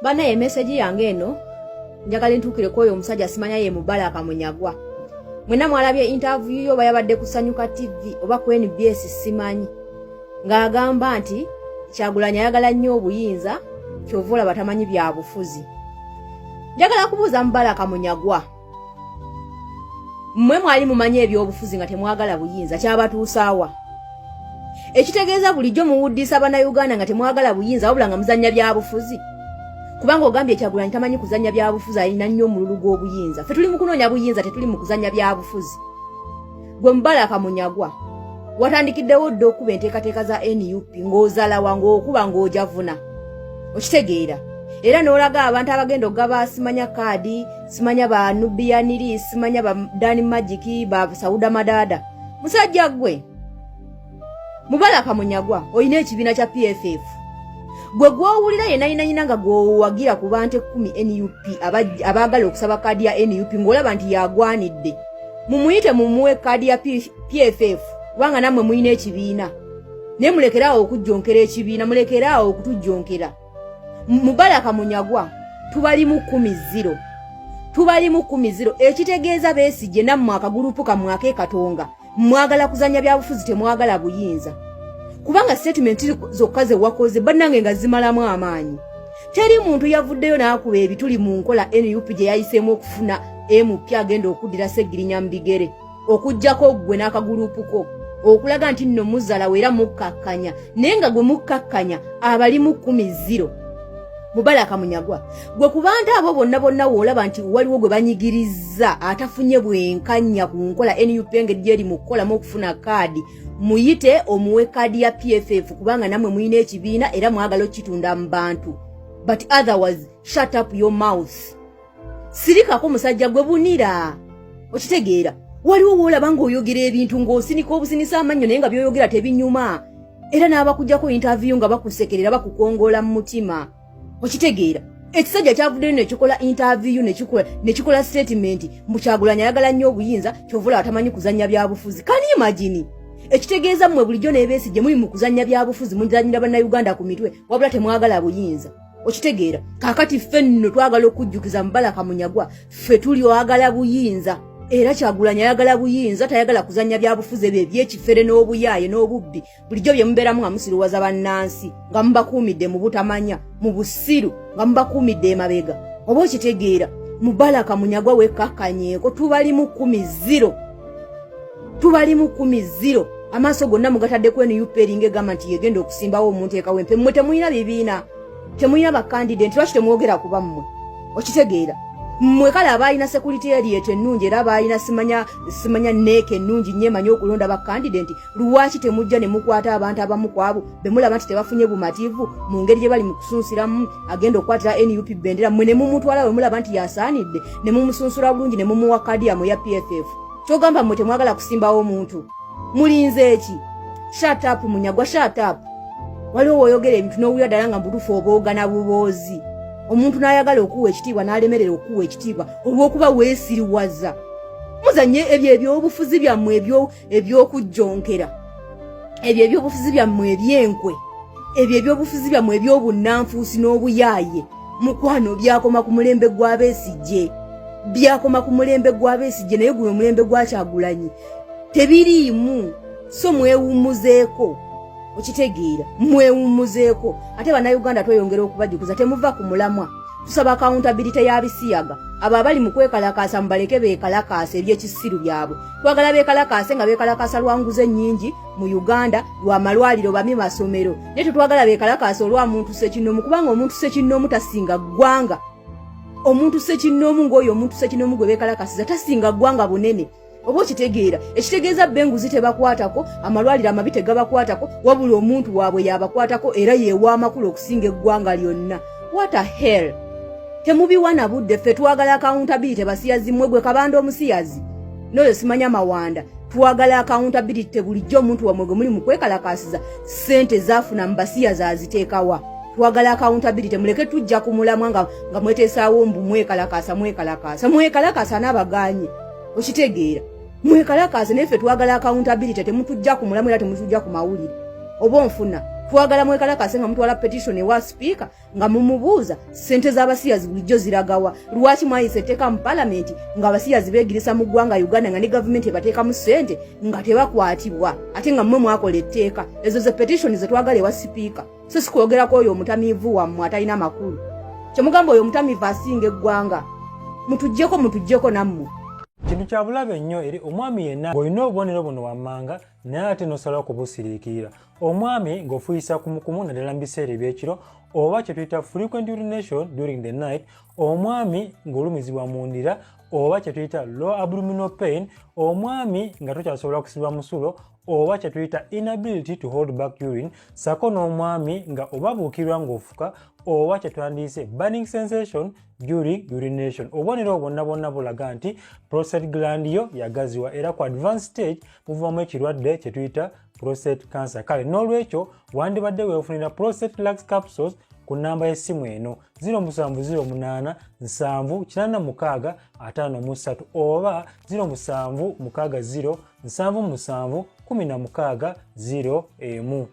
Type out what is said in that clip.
Banaye, message yange eno njagala entuukire ku oyo omusajja, simanya ye Mubaraka Munyagwa. Mwenna mwalabye interview yo, oba yabadde Kusanyuka TV oba ku NBS simanyi, ng'agamba nti Kyagulanyi ayagala nnyo obuyinza, kyova olaba tamanyi byabufuzi. Njagala kubuuza Mubaraka Munyagwa, mmwe mwali mumanyi ebyobufuzi nga temwagala buyinza, kyabatuusaawa? Ekitegeeza bulijjo muwuddisa Bannayuganda nga temwagala buyinza, wabula nga muzannya byabufuzi. Kubanga ogambye Kyagulanyi tamanyi kuzannya byabufuzi, alina nnyo omululu gw'obuyinza. Ffe tuli mu kunoonya buyinza, tetuli mu kuzannya byabufuzi. Gwe Mubaraka Munyagwa, watandikiddewo dda okuba enteekateeka za NUP, ng'ozalawa, ng'okuba ng'ojavuna, okitegeera? Era n'olaga abantu abagenda okugaba, simanya kaadi, simanya ba Nubian Li, simanya ba Dan Magic, ba Sauda Madada. Musajja gwe Mubaraka Munyagwa, olina ekibiina kya PFF. Gwe gwowulira yenayinayina nga gwowagira ku bantu 10 NUP abaagala okusaba kaadi ya NUP, ng'olaba nti yagwanidde, mumuyite mumuwe kaadi ya PFF, kubanga nammwe mulina ekibiina. Naye mulekeraawo okujjonkera ekibiina, mulekeraawo okutujjonkera. Mubaraka Munyagwa, tubalimu 10-0, tubalimu 10-0. Ekitegeeza Besigye nammwe akagulupu kammwe ak'ekatonga mwagala kuzanya byabufuzi, temwagala buyinza, kubanga statement zokka ze wakoze, bannange, nga zimalamu amaanyi. Teri muntu yavuddeyo n'akuba ebituli mu nkola NUP gye yayiseemu okufuna MP agenda okuddira Segirinya mu bigere, okugjako ggwe n'akagulupu ko okulaga nti nno muzalawo era mukkakkanya, naye nga gwe mukkakkanya abalimu 10-0. Mubaraka Munyagwa, gwe ku bantu abo bonna bonna woolaba nti waliwo gwe banyigiriza atafunye bwenkanya ku nkola NUP engeri gyeri mu kukolamu okufuna kaadi, muyite omuwe kaadi ya PFF, kubanga nammwe mulina ekibiina era mwagala okukitunda mu bantu. But otherwise, shut up your mouth, sirikako musajja gwe, bunira, okitegeera? Waliwo woolaba ng'oyogera ebintu ng'osinika obusinisa amannyo, naye nga by'oyogera tebinyuma, era n'abakuggyako interview nga bakusekerera, bakukongola mu mutima, okitegeera? Ekisajja kyavuddeyo nekikola interview, nekikola statement mbu Kyagulanyi ayagala nnyo obuyinza, kyova olaba tamanyi kuzannya byabufuzi. Can you imagine? Ekitegeeza mmwe bulijjo n'ebeesigye muli mu kuzannya byabufuzi, muzannyira Bannayuganda ku mitwe, wabula temwagala buyinza, okitegeera? Kaakati ffe nno twagala okujjukiza Mubaraka Munyagwa, ffe tuli oyagala buyinza, era Kyagulanyi ayagala buyinza, tayagala kuzannya byabufuzi ebyo ebyekifere n'obuyaaye n'obubbi bulijjo bye mubeeramu nga musiruwaza bannansi, nga mubakuumidde mu butamanya, mu busiru, nga mubakuumidde emabega, oba okitegeera? Mubaraka Munyagwa, wekkakkanyeeko, tubalimu 10-0, tubalimu 10-0. Amaaso gonna mugataddeko NUP eringa egamba nti yegenda okusimbawo omuntu ekawempe. Mmwe temulina bibiina, temulina bakandidate, lwaki temwogera ku bammwe? Okitegeera? Mmwe kale abaalina secretariat ennungi, era abaalina simanya simanya NEC ennungi nnyo emanyi okulonda bakandidate, lwaki temujja ne mukwata abantu abamu ku abo be mulaba nti tebafunye bumativu mu ngeri gye bali mu kusunsiramu agenda okukwatira NUP bendera, mmwe ne mumutwala we mulaba nti yasaanidde, ne mumusunsula bulungi, ne mumuwa kaadi yammwe ya PFF? Kyogamba mmwe temwagala kusimbawo omuntu, mulinze eki? Shut up Munyagwa, shut up. Waliwo woyogera ebintu n'owulira ddala nga mubutuufu oboogana buboozi, omuntu n'ayagala okuwa ekitiibwa n'alemerera okuwa ekitiibwa olw'okuba weesiriwaza. Muzanye ebyo ebyobufuzi byammwe ebyokujjonkera, ebyo ebyobufuzi byammwe ebyenkwe, ebyo ebyobufuzi byammwe ebyobunnanfuusi n'obuyaaye. Mukwano, byakoma ku mulembe gwa Besigye, byakoma ku mulembe gwa Besigye, naye guno omulembe gwa Kyagulanyi tebiriimu. So mwewummuzeeko, okitegeera? Mwewummuzeeko. Ate Bannayuganda tweyongera okubajjukiza, temuva ku mulamwa. Tusaba accountability ya bisiyaga. Abo abali mu kwekalakaasa mubaleke beekalakaasa ebyekisiru byabwe. Twagala beekalakaase nga beekalakaasa lwa nguzi ennyingi mu Uganda, lwa malwaliro bami, masomero, naye tetwagala beekalakaasa olwa muntu sekinnoomu, kubanga omuntu sekinnoomu tasinga ggwanga. Omuntu sekinnoomu ng'oyo omuntu sekinnoomu gwe beekalakasiza tasinga ggwanga bunene, oba okitegeera? Ekitegeeza bba enguzi tebakwatako, amalwaliro amabi tegabakwatako, wabula omuntu waabwe yabakwatako, era yeewa amakulu okusinga eggwanga lyonna. What a hell! Temubiwa na budde. Ffe twagala accountability. Basiyazi mmwe, gwe Kabanda omusiyazi n'oyo simanya Mawanda, twagala accountability. Bulijjo omuntu wammwe gwe muli mu kwekalakasiza, ssente zaafuna mu basiyazi aziteekawa? Twagala accountability. Muleke tujja ku mulamwa nga mweteesaawo mbu mwekalakasa, mwekalakasa, mwekalakasa n'abaganye, okitegeera? Mwekalakasa, naye ffe twagala accountability. Temutujja ku mulamwa era temutujja ku mawulire, oba onfuna? Twagala mwekalakase nga mutwala petition ewa sipiika nga mumubuuza ssente z'abasiyazi bulijjo ziragawa. Lwaki mwayisa etteeka mu palamenti nga abasiyazi beegirisa mu ggwanga Uganda, nga ne gavumenti ebateekamu ssente nga tebakwatibwa, ate nga mmwe mwakola etteeka? Ezo ze petition zetwagala ewa sipiika, so sikwogerako oyo omutamiivu wammwe atalina makulu. Kyemugamba oyo omutamiivu asinga eggwanga. Mutuggyeko, mutuggyeko nammwe. Kintu kya bulabe nnyo eri omwami yenna ng'olina obubonero buno wammanga naye ate n'osalawo kubusiriikirira. Omwami ng'ofuuyisa kumukumu naddala mu biseera ebyekiro, oba kye tuyita frequent urination during the night. Omwami ng'olumizibwa mu ndira, oba kye tuyita low abdominal pain. Omwami nga tokyasobola kusiba musulo, oba kye tuyita inability to hold back urine, sako n'omwami nga obabuukirwa ng'ofuka, oba kye twandiyise burning sensation during urination. Obubonero obwo bwonna bwonna bulaga nti prostate gland yo yagaziwa, era ku advanced stage muvamu ekirwadde kye tuyita prostate cancer. Kale n'olwekyo wandibadde weefunira Prostate Relax Capsules ku nnamba y'essimu eno 0708 7 86 53 oba 0760 77 16 01.